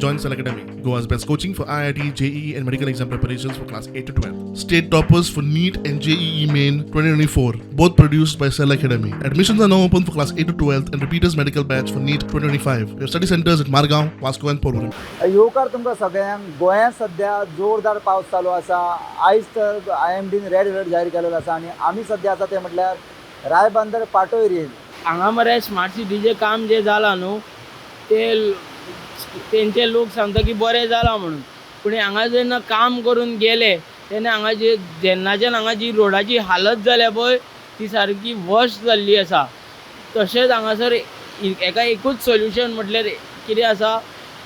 Join Cell Academy, Goa's best coaching for IIT, JEE, and medical exam preparations for class 8 to 12. State toppers for NEET and JEE Main 2024, both produced by Cell Academy. Admissions are now open for class 8 to 12 and repeaters medical batch for NEET 2025. We have study centers at Margao, Vasco, and Porvorim. येवकार तुमकां सगळ्यांक. गोंयांत सद्या जोरदार पावस चालू आसा. आयज तर I am dean red alert जाहीर केलेलो आसा आनी आमी सद्या आसा ते म्हटल्यार रायबंदर पाटो एरियेन. हांगा मरे स्मार्ट सिटीचें काम जें जालां न्हू, ते तेंचे लोक सांगता की बरें जालां म्हणून, पूण हांगा जेन्ना काम करून गेले तेन्ना हांगा जे जेन्नाच्यान हांगा जी रोडाची हालत जाल्या पळय, ती सारकी वर्स्ट जाल्ली आसा. तशेंच हांगासर हेका एकूच सोल्युशन म्हटल्यार कितें आसा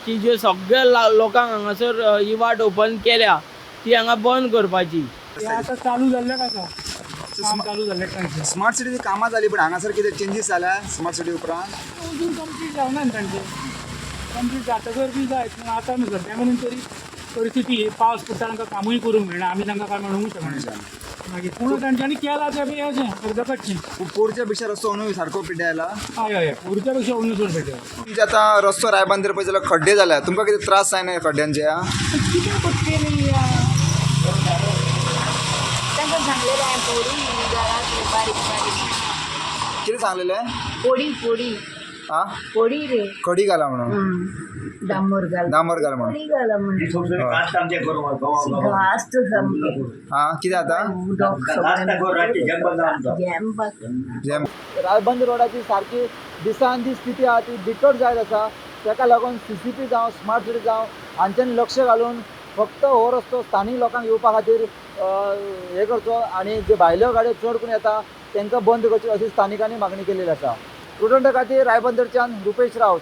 की ज्यो सगळ्या लोकांक हांगासर ही वाट ओपन केल्या, ती हांगा बंद करपाची. ते आतां चालू जाल्लेच आसा, काम चालू जाल्लेच तांचें. स्मार्ट सिटीची कामां जाली, पण हांगासर कितें चेंजीस जाल्या स्मार्ट सिटी उपरांत? अजून कंप्लीट जावना न्ही तांचें. कंप्लीट जातकर बी जायत, पूण आतां न्हू. सद्या मेरेन तरी परिस्थिती ही, पावस पडटा, तांकां कामूय करूंक मेळना. आमी तांकां काय म्हणूंक शकना मागीर, पूण तांच्यांनी केलां तें बी अशें अर्दकटचें. पोरच्या पेक्षा रस्तो अंदू सारको पिड्ड्यार आयला? हय हय, पोरच्या पेक्षा अंदू चड बेटर. तुमचे आतां रस्तो रायबंदर पळय जाल्यार खड्डे जाल्या, तुमकां कितें त्रास जायना ह्या खड्ड्यांचे? कितें पडटलें? तांकां सांगलेलें हांवें, पोडी घरांतले बारीक बारीक. कितें सांगलेलें? पोडी पोडी. आं. पोडी रे. खडी घाला म्हणून. डांबर घाल. डांबर घाल म्हणून. पोडी घाला म्हणून. घास्त सामकें. आं, कितें आतां? उदक सगळें जॅम. जें रायबंद रोडाची सारकी दिसान दीस स्थिती आहा ती बिकट जायत आसा. ताका लागून सीसीपी जावं, स्मार्ट सिटी जावं, हांच्यानी लक्ष घालून फक्त हो रस्तो स्थानीक लोकांक येवपा खातीर हें करचो आनी जे भायल्यो गाडयो चड करून येता तांकां बंद करच्यो, अशी स्थानिकांनी मागणी केलेली आसा. प्रुडंटा खातीर रायबंदरच्यान रुपेश राऊत.